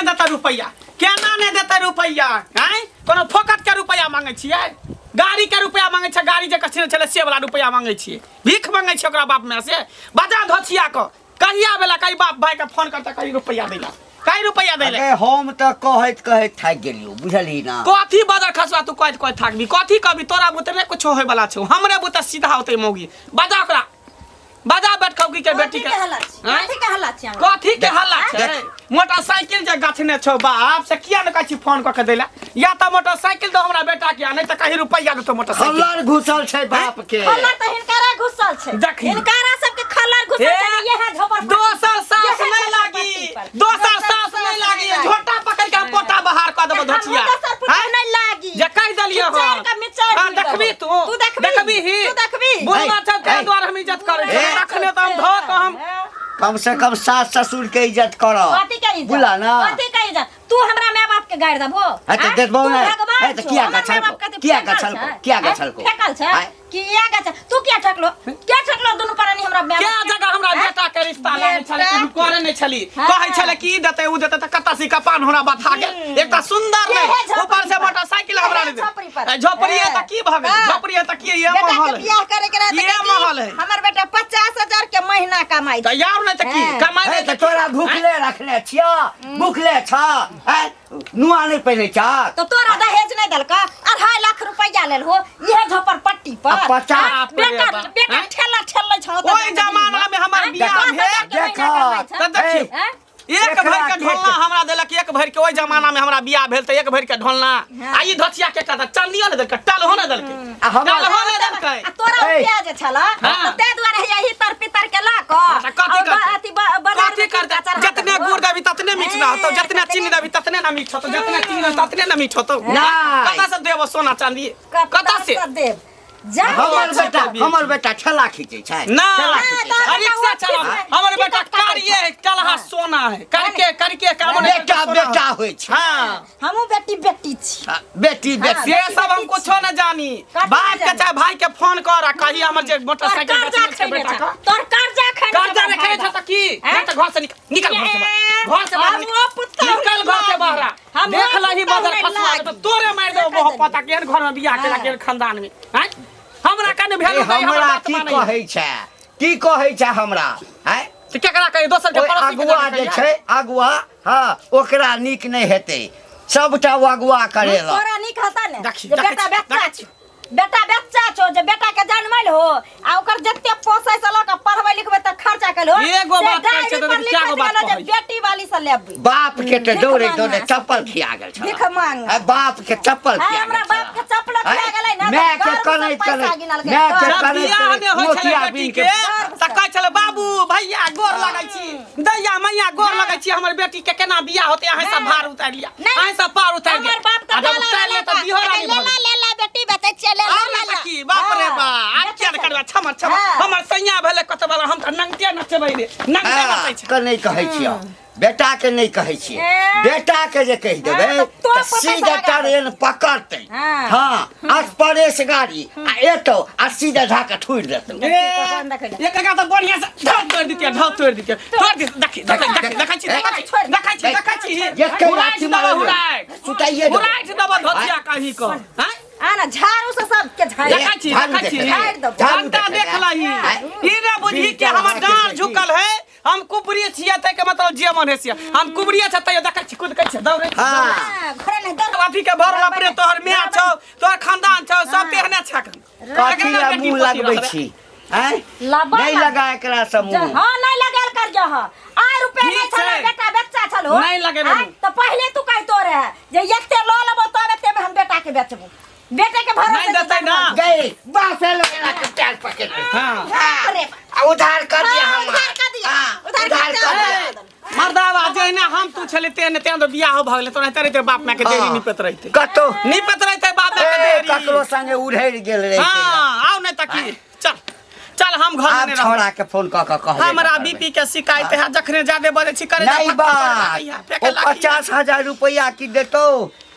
नहि देतै रुपैआ, केना नहि देतै रुपैआ? आँय, कोनो फोकट के रुपैआ मांगै छियै? गाड़ी के रुपैआ मांगै छै, गाड़ी जे कछने छलै से वाला रुपैआ मांगै छियै? भीख मांगै छियै ओकरा बाप माय से? बजा धोछिया कऽ, कहिया बेला कही बाप भाई के फोन करता, कही रुपैआ दैला, कही रुपैआ दैला। अरे हम तऽ कहैत कहैत थाकि गेलियौ, बुझलही ना? कथी बदर खसुआ, तू कहैत कहैत थाकबी? कथी कहबी? तोरा बुते नहि कुछो होय वाला छौ, हमरे बुते सीधा होतै मौगी। बजा ओकरा, बजा बैठखौकी के बेटी के। कथी के हल्ला छी? आँय? कथी के हल्ला छी अहाँ? कथी के हल्ला छै? मोटरसाइकिल जे गछने छौ बाप से, किया ने कहै छी फोन कऽ के दैला? या तऽ मोटरसाइकिल दो हमरा बेटा के, आ नहि तऽ कही रुपैआ देतौ मोटरसाइकिल। खल्लर घुसल छै बाप के। खल्लर तऽ हिनकारा घुसल छै। देखी। हिनकारा सबके खल्लर घुसल हे, छै ने, इएह झोपड़ दोसर सास इएह नहि झोपड़पट्टी लागी, पर। दोसर सास नहि लागी, झोटा पकड़ के हम पोटा बाहर कऽ देबो धोचिया। हमहूँ दोसर पुतहु आँय? नहि लागी। जे कहि देलियै खिचैड़ हन। के मिचैड़ हाँ, भी देबो। देखबी तू। तू देखबी? देखबी ही। तू देखबी? बुढ़वा छौ, ताहि ऐ। दुआरे हम इज्जत करै छियै। ए। तखने तऽ हम धऽ कऽ हम कम से कम सास ससुर के इज्जत कर। कथी के इज्जत? बुला ना। कथी के इज्जत? तू हमरा माय बाप के गारि देबो? हाँ, तऽ आँय? देबौ तू ने। भगवान हाँ, तऽ छो, किया हमर गछलको? माय बाप के किया फेकल गछलको? छै? किया आँय? गछलको? फेकल छै? आँय? किया गछल? तू किया ठकलो? किया ठकलो दुनू प्राणी हमरा माय क्या बाप के? जगह हमरा आँय? बेटा के रिश्ता लागे छलै, बेटा हम करे नहि छली। हाँ। कहै छलै कि ई देतै उ देतै, तऽ कतऽ से कपान हमरा बथा गेल। एकटा सुंदर के नहि, है झोपड़ी ऊपर से पर? मोटरसाइकिल हमरा के है नहि दे। झोपड़ी पर? ए, झोपड़ी है तऽ की भऽ गेल? हाँ। झोपड़ी है तऽ की? ये बेटा महल के है। बियाह करे के रहे तऽ ये कहती, महल है। हमर बेटा 50,000 के महीना कमाई तऽ यार नहि तऽ की हाँ। कमाइ हे, नहि तऽ तऽ की? तोरा भूखले रखने छियौ, भूखले छ? आँय, नुआ नहि पहिने छ? तो तोरा दहेज नहीं देलका? 2.5 लाख रुपया लेल हो इहे झोपड़पट्टी पर। आ 50 हाँ, बाप रे बेटा बाप। बेटा हैं? ठेला ठेलै छौ तऽ ओहि जमाना में हमर बियाह भेल। देखा। तऽ देखियौ, हैं? एक एकरा भरि के के- ढोलना हमरा देलक, एक भरि के। ओहि जमाना में हमरा बियाह भेल तऽ एक भरि के ढोलना। आ ई धोतिया के एकटा तऽ चांदियो ने देलकै, टलहो ने देलकै, आ हमरा- टलहो ने देलकै। आ तोरा ए। रुपया जे छल हाँ। तऽ ताहि दुआरे हैया ही तर पितर के लऽ कऽ तऽ कथी और करतै? अथी बाजार कथी में करतै? चढ़ा जतने देबहो। गुड़ देबी ततने मीठ ना होतौ, जतने चीनी देबी ततने ना मीठ होतौ, जतने चीनी देबी ततने ना मीठ होतौ। नहि। कतऽ से देबो सोना चांदी? कतऽ से? कतऽ से देब? जा हमर जा, बेटा, हमर बेटा ठेला खींचै छै। ना ठेला खींचै छै। रिक्शा चला हमर बेटा, कारिये है, कलहा सोना है, करके करके काम नहीं बेटा करके सोना बेटा है। होइ छै। हाँ। हमहूँ बेटी बेटी छी। आ, बेटी बेटी। से सब हम कुछो न जानी। कथी बाप के जानी? चाहे भाई के फोन कर आ कही हमर जे तोर मोटरसाइकिल कर्जा बेचने छै खैने बेटा छह। का तोर कर्जा खैने कर्जा छह रखे भाई छै तऽ की? हैं? नहीं तऽ घर से निकल, निकल घर से बाहर, घर से बाहर हम निकल। ओ पुतहु निकल घर से बाहर। हम ओ देख लही पुतहु बदर नहि खसुआ लागी। तऽ तोरे मारि देबो। देखै बहुत देलियै। पता केहन घर में बियाह केला, हाँ। केहन खानदान में। हैं, हमरा कने ए, भेलू नहीं, हमर हमरा बात की मानै। कहै छै? की कहै छै हमरा? आँय? तऽ केकरा कही? दोसर के ओहि पड़ोसी के अगुआ जाके जे कहियै? छै अगुआ, हँ, ओकरा नीक नहि हेतै, सबटा ओ अगुआ करेलक। तोरा नीक हता ने देखी, जे देखै बेटा छी, बच्चा देखै छौ, बेटा बच्चा छौ, जे बेटा के जनमल हो आ ओकर जते पोसै से लऽ के पढ़बै लिखबै तक खर्चा कयल हो, एगो से बात कहै छै डायरी तऽ पर क्या गो लिखैत बात गेलौ जे कहै छै? बेटी वाली से लेबै। बाप के तऽ भीख दौड़े मांगना। दौड़े चप्पल खिया गेल छल। भीख मांगना। आ, बाप के चप्पल आइ खिया हमरा गेल बाप के चप्पल खिया गेलै ने, तऽ माय के गर्व से कनैत पैसा कनैत गिनलकै। माय के जब कनैत बियाह कनैत नहि होइ छलै मोतिया बेटी बीन के के तऽ कहै छलै बाबू भैया गोर लगै छी, दैया मैया गोर लगै छी, हमर बेटी के केना बियाह होतै? अहाँ सब भार उतारि लिअ, नहि। अहाँ सब पार उतारि लिअ। हमर बाप तऽ आ जब डाला उतारि लिअ तऽ लेला बिहो रानी भऽ लेला गेल। लेला बेटी बेचै छियै, लेला आर लेला। की बाप रे बा, आब किया ने करबै? छमर छमर। हाँ। हमर सैया भेलै कत वाला, हम तऽ नंगटे नचबै रे, नंगटे नचै छै। के नहि कहै छियौ, बेटा के नहि कहै छियै। ए। बेटा के जे कहि देबै हाँ, तऽ तों तऽ पता सीधा लगा ट्रेन पकड़तै। हाँ। हँ, स्प्रेस गाड़ी आ एतौ आ सीधा झाके ठुरि देतौ। ए, एकरा तऽ बढ़िया से ढाल तोड़ि दितियै, ढाल तोड़ि दितियै, तोड़ि दितियै। देखी देखै देखी, देखै छी, देखै छी, देखै छी, देखै छी। एके हुराइठ लाठी देबऽ, मारल। हुराइठ। सुताइए देबौ। हुराइठ देबऽ धोतिया कहीं कऽ। आँय? आ ना झाड़ू से सबके झाड़। देखै छी, झाड़ू देखै छी। देखै। झाड़ि देबौ। झाड़ू घंटा देखै। देख लही। आँय? ई ने बुझही कि हमर डाँड़ झुकल है, हम कुबरी छियै, ताहि के मतलब जे मन है से। हम कुबरिये छै तैयो देखै छी, कुदकै छै, दौड़ै छै। हाँ। हाँ, घरे नहि दौड़। अथी के भरल अपने तोहर माय छौ, तोहर खानदान छौ, सब तेहने छै। कथी लए मुँह लगबै छी? आँय? लबा नहि लग- लगा एकरा से मुँह। हाँ, नहीं लगायल कर जो हाँ। आय रुपया नहीं ठीक छलो, छै। बेटा बच्चा छलो। नहीं लगेबै आय, मुँह। तो पहले तू कहतो रहे जे एते ल लेबो तब एते में हम बेटा के बेचबो, बेटे के भरोसे नहीं देतै ना। गई बापे लोग एकरा के पैर पकड़ ले। हाँ। हाँ, अरे आ उधार कर दिया हाँ, हमार। उधार कर दिया। हाँ, उधार उधार कर कर दिया। दिया। मर्दावा जहिना हम तू छले तेहने तेहन तो बियाह भऽ गेलै, तोरा तेरे बाप माय के देरी हाँ। निपत रहते, कतौ निपत रहते बाप माय के ए, देरी। ककरो संगे उड़ैड़ गेल रहितै। हाँ, आउ नहीं तऽ की, चल चल, हम घर में आब नहीं रहब। छौड़ा के फोन कऽ कऽ कहबे हमरा करबै। बीपी के शिकायत है, जखने ज्यादे बजै छी करे नहीं बात, ओ 50,000 रुपया की देतौ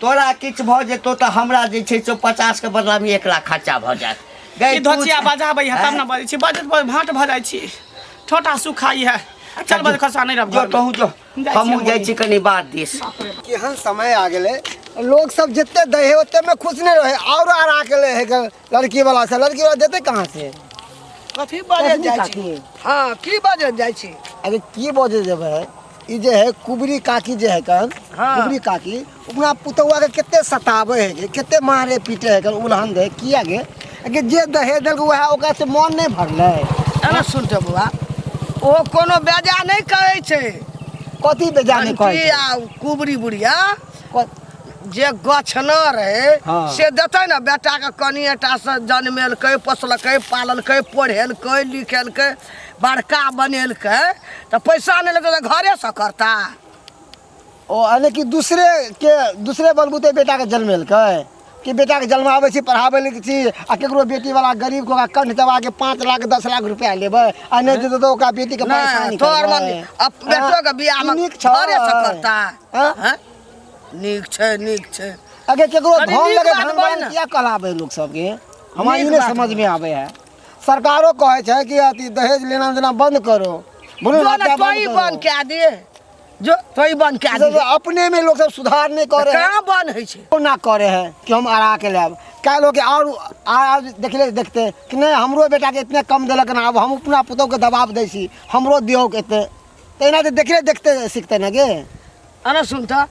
तोरा? किछु भऽ जेतौ तऽ हमरा जे छै से 50 के बदला में 1 लाख खर्चा भऽ जायत। गई ई धोचिया पूछ- बजाबै है तब ना बजै छी, बजैत बजैत भाँट भऽ जाइ छी, ठोटा सुखाई है। चल बज खसा नहीं रह जो तोहू जो जाइ छी हमहूँ हम। जाइ छी कनी बात दिस। केहन समय आ गेलै, लोग सब जते दै है ओते में खुश नहीं रहे, और आरा के ले है लड़की वाला से, लड़की वाला देते कहाँ से? कथी बाजल कथी जाइ छी? काकी? हाँ, की बाजल जाइ छी? अरे की बजे जेबै, ई जे है कुबरी काकी जे है कन। हाँ। कुबरी काकी अपना पुतौआ के कते सताबै है गे, कते मारे पीटे है कन, उलहन दे किया गे? अगे जे दहेज देलक वएह ओकरा से मन नहीं भरलै। एना सुनते बौआ, ओ कोनो बेजा नहि कहै छै। कथी बेजा नहि कहै की छै? आ कुबरी बुढ़िया जे गछना रहे। हाँ। से देतै ने बेटाके, कनिएटा से जनमेलकै, पोसलकै, पाललकै, पढ़ेलकै, लिखेलकै, बड़का बनेलकै, तऽ पैसा नहि लेतै तऽ घरेसँ करता। ओ यानी कि दूसरे के दूसरे बलबूते बेटा के जन्मेलकै कि बेटा के जन्माबै छी, पढ़ाबै लिखै छी, आ केकरो बेटी वाला गरीब के ओकरा कंठ दबा के 5 लाख 10 लाख रुपया लेबै आ नहि देतै तऽ ओकरा बेटी के परेशानी नहि तोहर करबै। मन बेटो के बियाहमे ई नीक छै। घरेसँ करता। हाँ? हाँ? नीक छै, नीक छै। अगे केकरो कनी धन नीक लगे बात धन बोल वान ने। किया कहलाबै लोक सबके, हमरा नीक ई नहि बात। समझ में आबै है। सरकारो कहै छै कि अथी दहेज लेना देना बंद करो, भ्रूण जो ने हत्या तोही बंद बंद करो। कए दिए, जो तोही बंद कए सब दिए। अपने में लोग सब सुधार नहीं करे है। कहाँ बंद होइ छै? ना करे है कि हम अड़ा के लायब काल्हि होके और आज देखले देखते कि नहीं हमरो बेटा के इतने कम देलक ना, अब हम अपना पुतोह के दबाव दै छी हमरो दियौ एते, तऽ एना तऽ देखले देखते सीखते ने गे। अना सुन तऽ,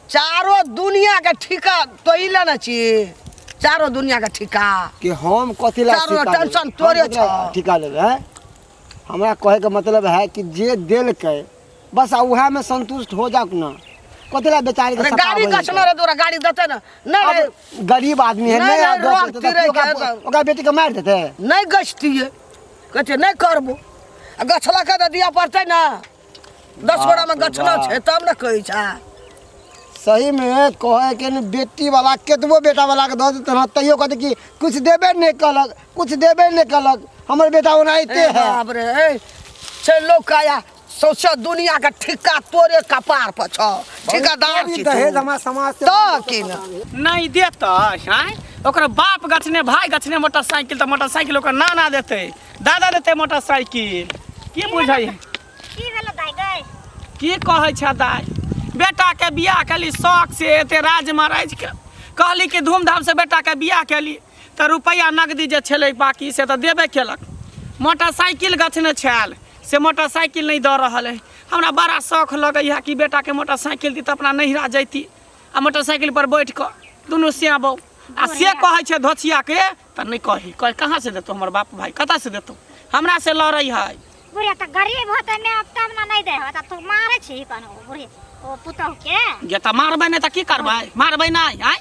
चारो दुनिया के ठीका तोही लेने छी, चारो दुनिया के ठीका। कि हम कथी ला चारो ठीका लेबै? टेंशन तोरे हम कथी ला छौ। ठीका लेबै हैं? हमरा कहैके मतलब है कि जे देलकै बस आ उएह में संतुष्ट हो जाओ ना, कथी ला बेचारी के अरे गाड़ी सताबै कछनो रे, तोरा गाड़ी देतै ने? नहि अब रे, गरीब आदमी है। नहीं, नहीं नहीं, दस रोक देतै तिरै तऽ के तऽ- ओकरा बेटी के मारि देतै। नहि गछतियै, कहै छै नहि करबो, आ गछलकै तऽ दिअ पड़तै ने। 10 गोरा में बाप रे गछना बाप। छै तब ने कहै छै। सही में कहे के ने बेटी वाला केतबो बेटा वाला के दऽ देतै ने तैयो कहतै कि कुछ देबे नहीं कलक, कुछ देबे नहीं कलक, हमर बेटा ओनाहिते ए है। बाप रे, ए, छै लोक काया सौंसे दुनिया के ठिक्का तोरे कपार पर छौ, ठिकादार छी तू। दहेज हमारा समाज से तऽ की ने नहीं देतै आँय, ओकर बाप गछने भाई गछने मोटरसाइकिल तऽ मोटरसाइकिल ओकर नाना देतै, दादा देतै मोटरसाइकिल, की बुझै? की भेलो दाइ गै? की कहै छै दाइ, बेटाके बियाह केली शौक से, एते राज महाराज के कहली कि धूमधाम से बेटाके बियाह केली तऽ रुपैआ नगदी जे छलै बाकी से तऽ देबे केलक, मोटरसाइकिल गछने छल से मोटरसाइकिल नहि दऽ रहल है। हमरा बड़ा शौक लगैए कि बेटाके मोटरसाइकिल दी तऽ अपना नैहरा जैती आ मोटरसाइकिल पर बैठ कऽ दुनू सियाबौ, आ से कहै छै धोछियाके तऽ नहि कही, कह कहाँ से देतौ हमर बाप भाई, कतऽ से देतौ, हमरा से लड़ै है। बुढ़िया तऽ गरीब होतै my तब ने नहि दै होतै, तू मारै छी कन ओ बुढ़ी ओ पुतहु के? गे तऽ मारबै नहि तऽ की करबै, मारबै नहि आँय,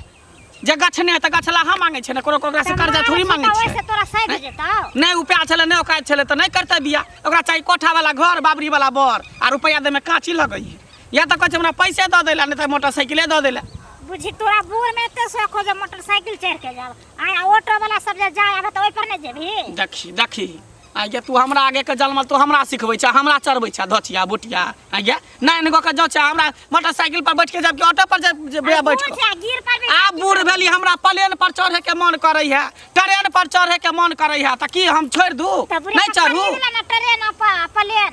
जे गछने है तऽ गछला हम मांगै छै ने, कोनो ओकरा से कर्जा थोड़ी मांगै छै। ओइसे तोरा सधि जेतौ। नहि उपाय छलै, नहि औकात छलै तऽ नहि करतै बियाह, ओकरा चाही कोठा वाला घर, बाबरी वाला बर, आ रुपैआ दैमे काँची लगै है, या तऽ कहै छै हमरा पैसे दऽ दै लए, नहि तऽ मोटरसाइकिले दऽ दै लए। बुझी तोरा बूढ़ में एते शौक हो जे मोटरसाइकिल चढ़ के जाब, आय ऑटो वाला सब जे जाय आबे तऽ ओहि पर नहि जेबही? देखी देखी आइ गे, तू हमरा आगे के जन्मल, तू हमरा सिखबै छ, हमरा चढ़बै छ धोचिया बुटिया, आइ गे नाइन गो के जो छ, हमरा मोटरसाइकिल पर बैठ के जाब कि ऑटो पर जेबै बैठ बूढ़ के? छै, गिर पड़बै। आब बूढ़ भेली, हमरा प्लेन पर चढ़े के मन करै है, ट्रेन पर चढ़े के मन करै है, तऽ की हम छोड़ि दू? तऽ बुढ़िया नहि चढ़ू? खरीद ले ने ट्रेन आ प्लेन।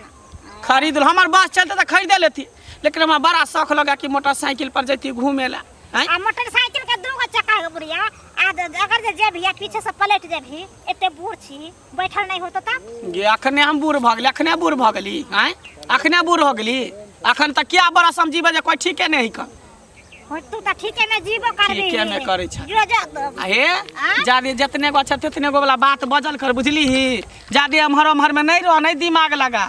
खरीद हमर बस चलते तऽ खरीदे लेती, लेकिन हमरा बड़ा शौक लगा कि मोटरसाइकिल पर जैती घूमे ला। आँय? आ मोटरसाइकिल के 2 गो चक्का हो बुढ़िया, आ अगर जे जेबही आ पीछे से पलट जेबही, एते बूढ़ छी बैठल नहीं होतो तब? गे अखने हम बूढ़ भऽ गेली, अखने बूढ़ भऽ गेली आँय, अखने बूढ़ हो गेली, अखन तऽ क्या बरस हम जीबै जे कोइ ठीके नहि कर। हो, तू तऽ ठीके में जीबो करबी। ठीके में करै छै। जो जो आ हे आँय? जादे जतने गो छै तेतने गो वाला बात बजल कर, बुझली ही, जादे एम्हर ओम्हर में नहीं रह, नहीं दिमाग लगा।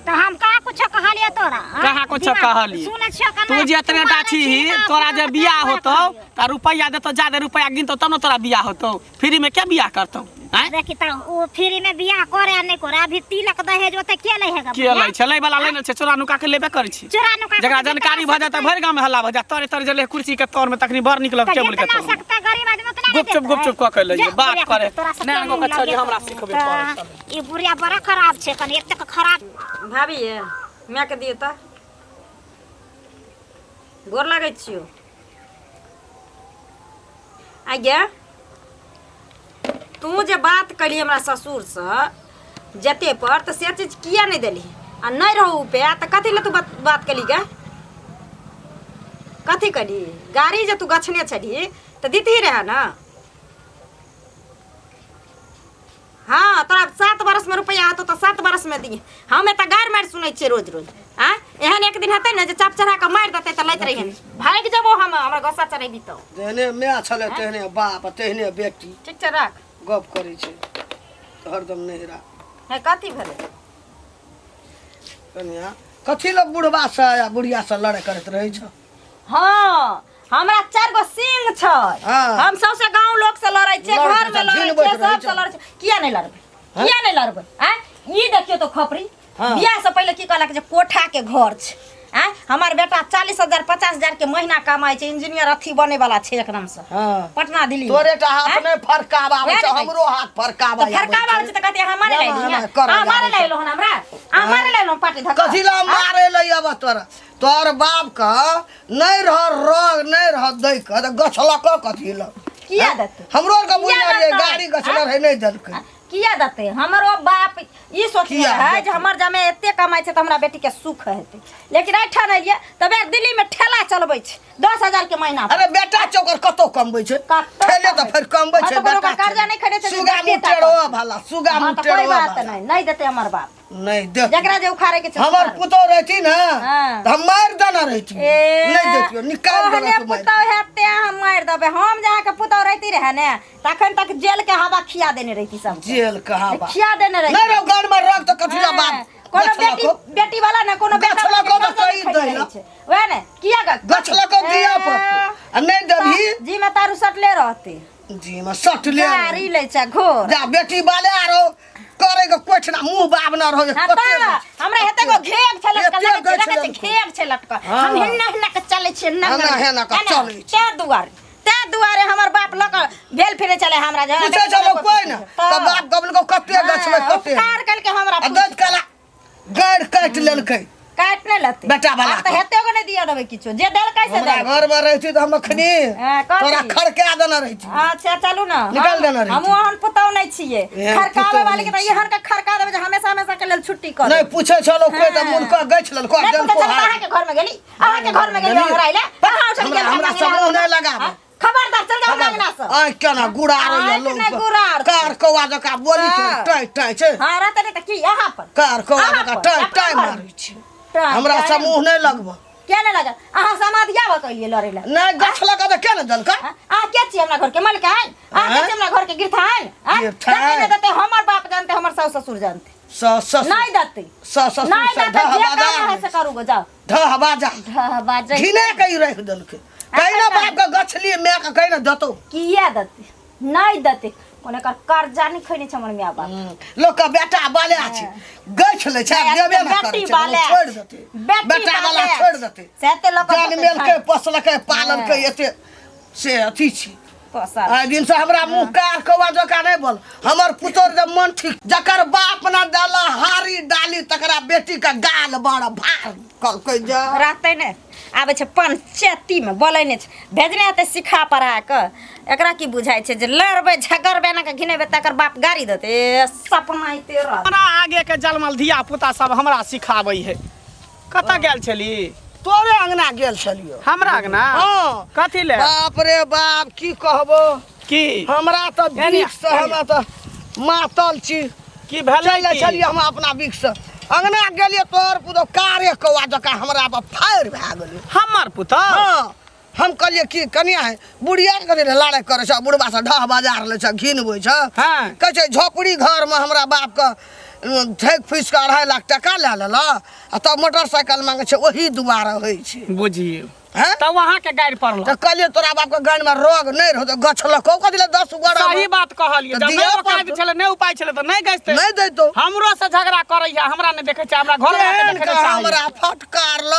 तऽ हम कहाँ कुछो कहलियै तोरा? आँय? कहाँ कुछो दिमाग- कहली? सुनै छियो कना? तू जितने टा मारै छी छी ना, तोरा जे अपना बियाह तऽ होतौ तऽ रुपैआ देतौ, जादे रुपैआ गिनतौ तब ने तोरा बियाह होतौ, फ्री में क्या बियाह करतौ आँय? देखी तऽ ओ फ्री में बियाह करे आ नहि करे, अभी तिलक दहेज ओते के लै है? के लै छै? लै वाला लै ने छै, चोरा नुका के लेबे करै छै। चोरा नुका के जकरा तऽ जानकारी भऽ जाए तऽ भरि गाँवमे हल्ला भऽ जाए, तरे तरे जले कुर्सी के तर में तखनी बड़ नीक लग तऽ टेबुल के जितना तर में। सकता गरीब आदमी उतना ने गुपचुप देतै। गुपचुप कऽ के लइयै जे बात बुढ़िया करे तोरा सबके नैन गो के मुँह छोरी लगे हमरा सिखबे तऽ पड़त। ई बुढ़िया बड़ा खराब छै, कनि एतेक खराब। भाभी ये मायके दियौ तऽ, गोर लागै छियौ। आ गे तू जे बात करी हमरा ससुरसँ जते पर, तऽ से चीज किया नहि देलही? आ नहि रहौ रुपैआ तऽ कथी लए तू बात बात केली गे कथी करी गाड़ी जे तू गछने छलही तऽ दितही रहए ने हाँ तोरा 7 बरसमे रुपैआ हेतौ तऽ 7 बरसमे दिहे। हम एतऽ गारि मारि सुनै छियै रोज रोज। आँय, एहन एक दिन हेतै ने जे चाप चढ़ा कऽ मारि देतै तऽ लैत रहिहन। भागि जेबो हम, हमरा गुस्सा चढ़ेबी तऽ। जेहने माय छलै तेहने बाप, तेहने बेटी। ठीक छै, राख। गप करै छै हरदम नहिरा। हे, कथी भेलै? कनिया, कथी लए बुढ़बा से या बुढ़िया से लड़ाइ करैत रहै छ? हाँ, हमरा चारि गो सिंह छै। हम सबसे गांव लोग से लड़ै छियै, लड़ै घर में छै, लड़ै घिनबैत छियै, रहै सबसे छै। लड़ै छियै। किया नहि लड़बै? किया नहि लड़बै? आँय, ई देखियौ तो खपरी। बियाह से पहिले की कहलक जे कोठा के घर छै। आँय, हमर बेटा 40,000 50,000 के महीना कमाइ छै, इंजीनियर अथी बने वाला छै एकदम से। पटना दिल्ली में। तोरे टा हाथ आँय? नहि फरकाबा आबै वएह छै, ने कहै हमरो हाथ फरकाबा तऽ फरकाबा आबै छै तऽ कहते अहाँ मारे ना, लाइली। ना, ना, करऽ अहाँ मारे आबै छै। लाइलो हन हमरा, अहाँ मारे लाइलो पाटी धक्का। कथी लए मारे लए अब तोरा? तोहर बाप के नहि रह रग नहि रह दै के तऽ गछलक कथी लए? किया देतै? हमरो आरके किया बुझल रहै देतै? गाड़ी गछले रहै, नहि देलकै। किया देतै? हमरो बाप ई सोचने किया रहै जे देतै? हमर जमे एते कमाइ छै तऽ हमरा बेटीके सुख हेतै, लेकिन एहिठाम एलियै तबे दिल्लीमे ठेला चलबै छै 10,000 के महीना पर। अरे बेटा छै ओकर, कतौ कमबै छै? कतौ ठेले तऽ कमबै। फेर कमबै हाँ, छै। तऽ कोनो बेटा ओकर कर्जा छै। नहि खरीदै छै जे सुगा बेटे टा मुटेरो करतै। भला सुगा हाँ, तऽ मुटेरो कोइ बात भला। नहि, नहि देतै हमर बाप। नहि देख। जकरा जे उखाड़े के छै हमर उखाड़े। पुतोह रहती ने तऽ हम मारि देने रहिती। ए, नहि देतियो, निकालि देने ओहने तू मारि। पुतोह हेतै, हम मारि देबै। हम जे अहाँके पुतोह रहिती रहै ने तऽ अखन तक जेल के हवा खिया देने रहिती सब। जेल कहाँ बा? खिया देने रहिती। नहि रौ गान में रख तऽ कथी ला बाप कोनो गछलको? बेटी बेटी वाला ने कोनो बेटा गछलको वाला तऽ के कर्जा कहि नहि दै खरीदै ला। छै। वएह ने किया गछलको दिया पड़तौ आ नहि देबही जी में तारू सटले रहते। जी में सटले। गाड़ी लै छै घोर। जा बेटी वाले आरो करे के कोठना मुंह बाब न रहो। हाँ कते तऽ हमरा हेते गो घेघ छै लटकल। एते लगै छै, गछ देखै छै लटकल। घेघ छै लटकल। हम हेना हेना के चलै छियै नंगर। हेना हेना के चलै छियै। तें दुआरे हमर बाप लऽ कऽ भेल फिरै छलै हमरा जे पूछै छलो कोइ ने तऽ बाप गबलको कते गछबै कते। उपकार केलकै हमरा। आ दैत कला गाड़ि काटि लेलकै। काटि नहि लेतै। बेटा वाला आब तऽ के। हेते गो नहि दिअ देबै किछो, जे देलकै से हमरा देलकै। घर में रहती तऽ हम अखनी कथी? तोरा खड़का देने रहती। अच्छा, चलू ने। निकाल देने रहिती। हमहूँ ओहन पुतहु नहि छियै। एहन खड़काबै पुतहु वाली के तऽ नहि। एहन के खड़का देबै जे हमेशा हमेशा के लेल छुट्टी कर। नहि पूछै छलो कोइ तऽ मुनका गछि लेलको। नहि देलको पूछै छलहुँ तऽ हाथ। अहाँके घर में गेली, अहाँके घर में गेली गेली। हमरा अइले अहाँ उठल हमरा गेल हमरा अंगना। सब मुँह नहि लगाबै। खबरदार, चल जाओ अंगना से। आँखि केना गुड़ार आँखि नहि गुड़ार छै। कार कौआ जकाँ बोली छै। टाइ टाइ छै। हाँ, रहतै नहि तऽ की अहाँ पर? कार कौआ अहाँ जकाँ पर, टाइ अपना टाइ घर में। मारै छै। टाइ, हमरा टाइ। सब मुँह नहि लगब। किया नहि लगल? अहाँ समाधिया भऽ कहिए लड़ै लए। नहि गछलक तऽ केना देलकै? हाँ? अहाँ के छी हमरा घर के मालिकाइन? अहाँ के आँय? छी हमरा घर के गिरथाइन? आँय? गिरथाइन। देतै नहि देतै हमर बाप जानते, हमर सासु ससुर जानते। सास ससुर नहीं देतै। सास ससुर नहीं से देतै। ढह जे बाजार काम है से करू गो, जाओ। ढह बाजा। ढह बाजै। घिना के ई राखि देलकै। कहीं ना बाप के गछली माय के कहीं ना देतौ। किया देतै? नहीं देतै। कोनो एकर कर्जा नहीं खैने छै हमर माय बाप। लोक के बेटा बाले छै, गछ लै छै, नहीं, देबे ना बेटी करै छै, बाले छोड़ि देतै। बेटी बेटा वाला बाले। छोड़ि देतै। से ते लोक जनमेलकै, पोसलकै, पाललकै, एते से अथी छै। पोसल। आइ दिन से हमरा मुँह कार कौआ जकाँ नहि बोल। हमर पुतोह जब मन ठीक, जकर बाप ना डाला हारी डाली तकरा बेटी के गाल बड़ भार कहलकै जे रहतै ने। आबै छै पंचायती में, बोलै नहि छै। भेजने हेतै सिखा पढ़ा कऽ। एकरा की बुझाइ छै जे लड़बै झगड़बै एना कऽ घिनेबै तकर बाप गाड़ी देतै? ए, सपना एते रहत। हमरा आगे के जलमल धिया पुता सब हमरा सिखाबै है। कतऽ गेल छली? तोरे अंगना गेल छलियो। हमरा अंगना? हाँ। कथी ले? बाप रे बाप, की कहबो। की? हमरा तऽ एने- बीख से हमरा तऽ मातल छी। की भेलै? चलि जाइ की? छलियै हम अपना बीख से अंगना गेलियै, तोहर पुतोह कारे कौआ जकाँ हमरा पर फायर भए गेलै। हमर पुतोह? हाँ, हम कहलियै कि कनिया है, बुढ़िया के कथी लड़ाइ करै छै, बुढ़बा से ढह बाजार लै छै, घिनबै छै। कहै छै झोपड़ी घरमे हमरा बापके ठकि फुसि कऽ 2.5 लाख टका लए लेलक आ तब मोटरसाइकिल मांगै छै, ओही दुआरे होइ छै। बुझियौ। हैं? तब अहाँके गाड़ि पड़ल। तऽ कहलियै तोरा बापके गानमे रोग नहि रहौ तऽ गछलकौ कथी लए 10 गोरा? सही बात कहलियै। तऽ जब दिअ नहि औकात पड़तौ। छलै, नहि उपाय छलै तऽ नहि गछतै। नहि दैतौ। हमरो से झगड़ा करैया, हमरा नहि देखै छै, हमरा घर तेहन के हमरा फटकार ल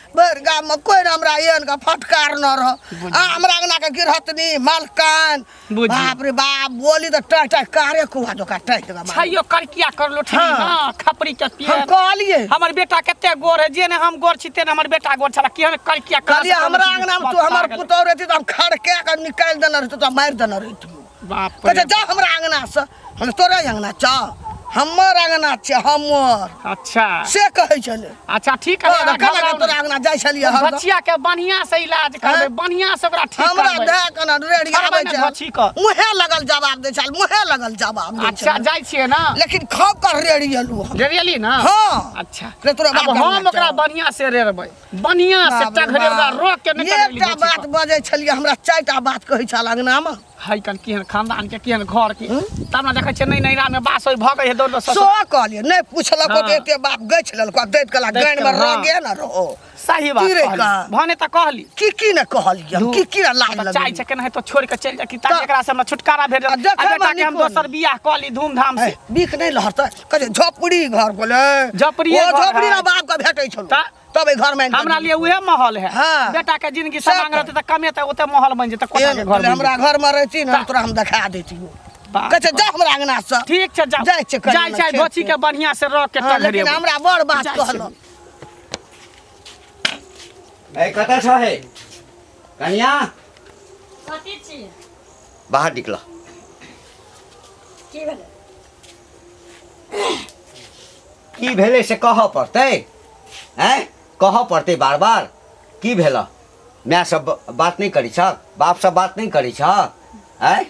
भरि गाममे कोइ ने हमरा एहन के फटकार न रह आ हमरा अंगना के गिरहतनी मालकान। बुझियौ। बाप रे बाप, बोली तऽ टाइ टाइ कारे कुआ जोका टाइ टका मारे। छैयो करकिया करलो ठीक। हाँ। हाँ, खपरी के हम पेड़। कहलियै हमर बेटा कते गोर है, जे ने हम गोर छी ते ने हमर बेटा गोर छला, केहन करकिया कर। कहलियै हमरा अंगना में तू हमर पुतोह रहती तऽ हम खड़के के निकालि देने रहितौ, तऽ मारि देने रहितौ। बाप कहै रे। छै जा हमरा अंगना से। हम तोरे अंगना चल। हमर अंगना छै हमर। अच्छा से कहै छलै। अच्छा ठीक है। तोरा केना के तोरा अंगना जाइ छलियै हरदम? बच्चिया के बढ़िया से इलाज करबै, हैं? बढ़िया से ओकरा ठीक हमरा करबै। दए केना रेड़ी करबै आबै ने छै। धोछी कऽ। मुँहे लगल जवाब दै छल, मुँहे लगल जवाब दै अच्छा छल। जाइ छियै ने? लेकिन खब कर रेड़ी एलहुँ हम। रेड़ियली ने? हाँ। अच्छा रे तोरा बाप अब के हम अंगना ओकरा चल। बढ़िया से रेड़बै, बढ़िया से बाप रे टघरे ओकरा बाप। रोक के नहि टघरेली एकटा धोछी बात कऽ। बजै छलियै, हमरा चारिटा बात कहै छल अंगनामे। है कन केहन खानदान के केहन घर के, तब ने देखै छियै नहि नैरा में बास होय भऽ गेल दौड़ सो कहलियै नहि पुछलक हाँ। तऽ एते बाप गछि लेलको दैत कला दैत गानि में कला, हाँ। रगे न रहो। सही बात की रे कहली। का? भने तऽ कहली। की की ने कहलियै हम, की की ने लाज तऽ चाहै लगेलियै। छै केनाहितो छोड़ि कऽ चलि जाय कि ताकि तऽ- एकरा से हमरा छुटकारा भेट आ जाय देखै आ बेटा मे के हम निको दोसर बियाह कऽ ली धूमधाम से। हे, बीख नहि लहरतै, कहै छै झोपड़ी घर बोले। झोपड़िए ओ घर झोपड़ी है। ने बाप के भेटै छलो। तऽ- तब एहि घर में आनि कऽ हमरा दियौ। लिए उहे माहौल है। हाँ। बेटा के जिंदगी से समांग तऽ। रहतै तऽ कमे तऽ ओते माहौल बनि जेतै, कोठा के एहन घर बनि हमरा जेतै। घर में रहती ने तोरा हम देखा देतियौ। बाप कहै छै जा हमरा अंगना से। ठीक छै जाउ। जाइ छै कनी जाइ छै खेत धोछी के बढ़िया से रख के हाँ, लेकिन टघरेबै। हमरा बड़ बात जाइ छै। कहलक। ए कतऽ छ हे कनिया? कथी छी? बाहर निकल। की भेलै? की भेलै से कहऽ पड़तै? आँय कहऽ पड़तै बार बार? की भेल? माय सब बात नहि करै छह? बाप सब बात नहि करै छह? आँय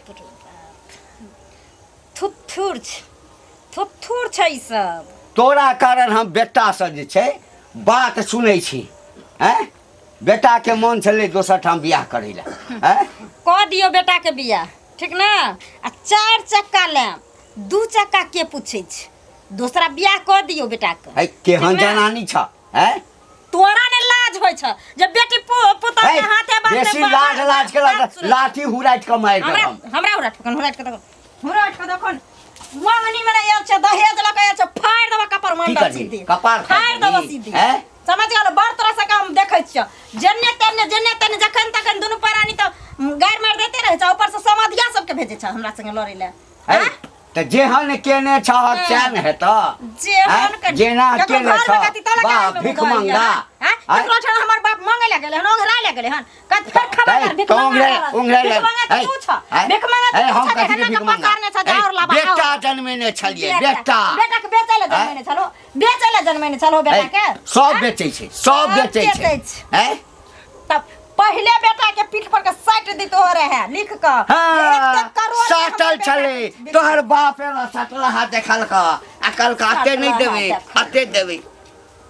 थुथुर छै, थुथुर छै ई सब। तोरा कारण हम बेटासँ जे छै बात सुनै छी। आँय बेटाके मन छलै दोसर ठाम बियाह करै लए। आँय कऽ दियौ बेटाके बियाह, ठीक ने? आ 4 चक्का लेब, 2 चक्का के पूछै छै? दोसरा बियाह कऽ दियौ बेटाके। है केहन ठीक ने? जनानी छ? हैं तोरा ने लाज होइ छ जे बेटी पुतोह के हाथे बांधते बेसी लाज लाज के बात सुनै। लाठी हुराटि के मारि हमरा देब हम। हमरा हुराटि कऽ हुराटि कऽ देखो, हुराटि कऽ देखो। मंगनी में आयल छै, दहेज लऽ कऽ आयल छै, फाड़ि देबऽ कपार की मंडल करबही? सीधी। कपार फाड़ि फाड़ि देबऽ देबही? सीधी। हैं? समझ गेल? बड़ तरह से काम देखै छियौ, जेन्ने तेन्ने जेन्ने तेन्ने जखन तखन दुनू प्राणी तऽ गारि मारि दैते रहै छै, ऊपर से समधिया सबके भेजै छै हमरा संगे लड़ै लए। है तऽ जेहन केने छह सएह ने हेतऽ। जेहन आँय? जेना केकरो केने घरमे छह, कथी तोला बाप के भीख आँय? मंगा। आँय? केकरो ठाम हमर बाप मांगे लए गेलै हन, ओंघराय लए गेलै हन, कत फेर खबर है, कर, भीख तो मंगा ओंघराय- रहल। ओंघराय भीख लए- मंगा तऽ है, तू छह, है, भीख मंगा तऽ है, तू हम छह, कथी के हेना भीख के मंगा? पसारने छह, है, जाओ लाबा, बेटा आओ। जनमेने छलियै, बेटा। बेटा। बेटा के बेचै लए जनमेने छलहो, बेचै लए जनमेने छलहो बेटा है, के। सब आँय? बेचै छै, सब सब बेचै छै। बेचै छै। है? तब पहिले बेटा के पीठ पर के साटि दितो रहे लिख क। हाँ, एतेक करोड़ के हमर साटल बेटा छलै के तोहर बाप एला सटलाहा देखलक आ कहलक अते नहि सटलाहा देबै, देखलक। अते देबै।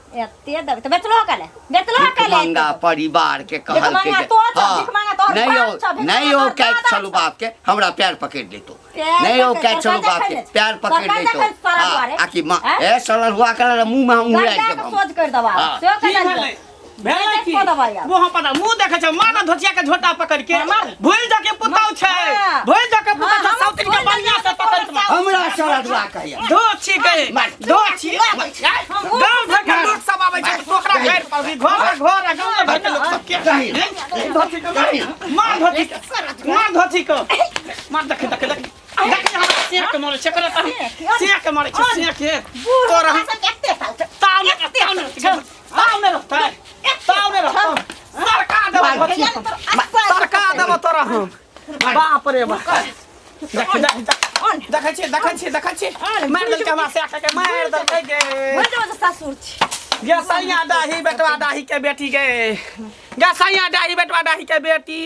एते देबै तऽ बेचलो कले, बेचलो भीख कले। मंगा परिवार के कहलकै मंगा जे- तो छौ, हाँ, भीख मंगा तोहर नहि बाप यौ, छौ, भीख नहि मंगा यौ, तोहर कैट दादा छलू छौ। बाप के हमरा पैर पकड़ि लेतो। पैर नहि यौ, पकड़ि कैट छलू सरकार बाप के देखै ने। पैर पकड़ि सरकार लेतो। देखै सारा हाँ, दुआरे। आ कि माँ आँय? ए सड़ल हुआ के मुँह में हम उड़ाइ गंगा देब के हम। सोझ कर देबा। हाँ। सेहो की कऽ भेलै? देबै। भेलै की? कऽ देबै आब। मुँह पर मुँह देखै छै, माँ ने धोतिया के झोटा पकड़ के। मार। भूलि जा के पुतौ छै। हाँ। भूलि जा के पुतौ हाँ, छै, हम साउथिन के भूलि जा बढ़िया से के पकड़ के मार। हमरा सड़ल हुआ कहैया। धोछी के, मार। धोछी। गाँव भर के लोक सब आबै छै, पोखरा घाट पर भी, घर पर घर आ गाँव भर के लोक सब के। कहीं। धोती के, मार धोती के, मार धोती के। मार देखे, देखे, देखे। देखे हमरा सिया के मारै छै, एकरा तऽ सिया के मारै छै, सिया के। बूढ़ तोरा सब एते साल छै। ताव ने, ताव ने, ताव ने रहतै, ताव ने रहतौ। सरका देबौ धोती के। सरका देबौ तोरा हम। बाप रे बाप। देख, देख, देख। देखै छियै, देखै छियै, देखै छियै। मारि देलकै हमरा सिया के, मारि देलकै गे। भूलि जेबौ जे ससुर छी। गे सैया डाही बेटवा डाही के बेटी गे, गे सैया डाही बेटवा डाही के बेटी।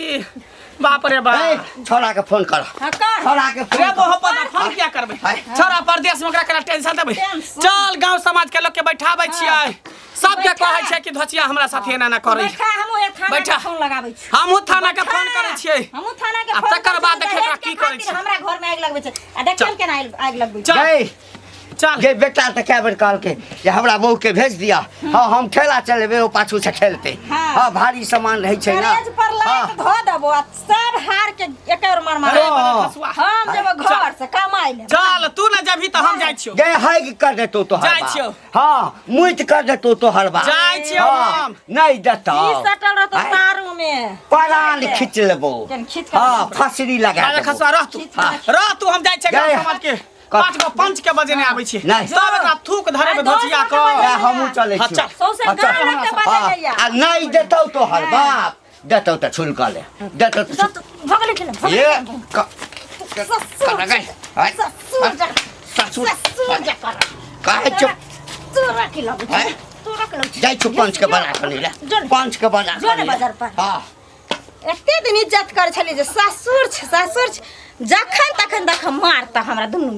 बाप रे बाप। ए, छोड़ा के फोन कर। हाँ, कर। छोड़ा के फोन रे कर। बोहो पर फोन किया करबै? हाय। छोड़ा परदेश में ओकरा केना टेंशन देबै? टेंशन। चल गांव समाज के लोग के बैठाबै छियै, सबके बैठा। कहै छै कि धोचिया हमरा साथे एना ना करै। बैठा, हमहूँ एक थाना के बैठा। फोन लगाबै छी। हमहूँ थाना के बैठा। फोन करै छियै। हमहूँ थाना के आ फोन तकर करै बाद छियै, देखै एकरा दहेज के की करै खातिर छै। हमरा घर में आगि लगबै छै। आ देखियौ चल। केना आगि लगबै छै। चल। गई। चल। गे बेटा तऽ कए बेर कहलकै जे हमरा बहू के भेज दिया, हाँ हम ठेला चलेबै, ओ पाछू से ठेलतै। हाँ। हाँ भारी सामान रहै छै ना। करेज पर लात हाँ। धो देबो आ सब हार के एके बेर मार मार। अरे बड़ा खसुआ। हम जेबो घर से कमाइ ले। चल तू ना जेबही तऽ हम जाइ छियौ। गे हैग कर देतौ तोहर जाइ बाप। छियौ। हाँ मुइत कर देतौ तोहर बाप। जाइ छियौ हाँ, हम। नहि देतौ। की सटल रहतौ आँय? तारू में। परान खींच लेबो। केन खींच के हाँ फसरी लगा अरे देबो। खसुआ रह तू, खींच के रह तू, हम जाइ छियै गए। गाँव समाज के। 5 गो पंच के बजेने आबै छियै। नहि। तब एकरा थूक धरेबै आ, दोस धोचिया लोक के कऽ। बजेने। ए, हमहूँ चलै हाँ, छियौ। चल। सौंसे हाँ, चल। गाँव लोक के हाँ, बजेने। आ नहि देतौ तोहर बाप, देतौ तऽ छुलकऽ ले, देतौ तऽ भगले खेले, भगले ये, खेले। क- ससुर गए। आय, ससुर ससुर। ससुर ससुर जकर कहै छौ तोरा की लगै हैं? छौ तोरा की लगै छौ जाइ छौ पंच के बजा कऽ ले जो ने। पंच के बजा जो ने बाजार पर। हँ एते दिन इज्जत करै छलियै जे ससुर छै ससुर छै जखन तखन देख मारता हमरा दुनू।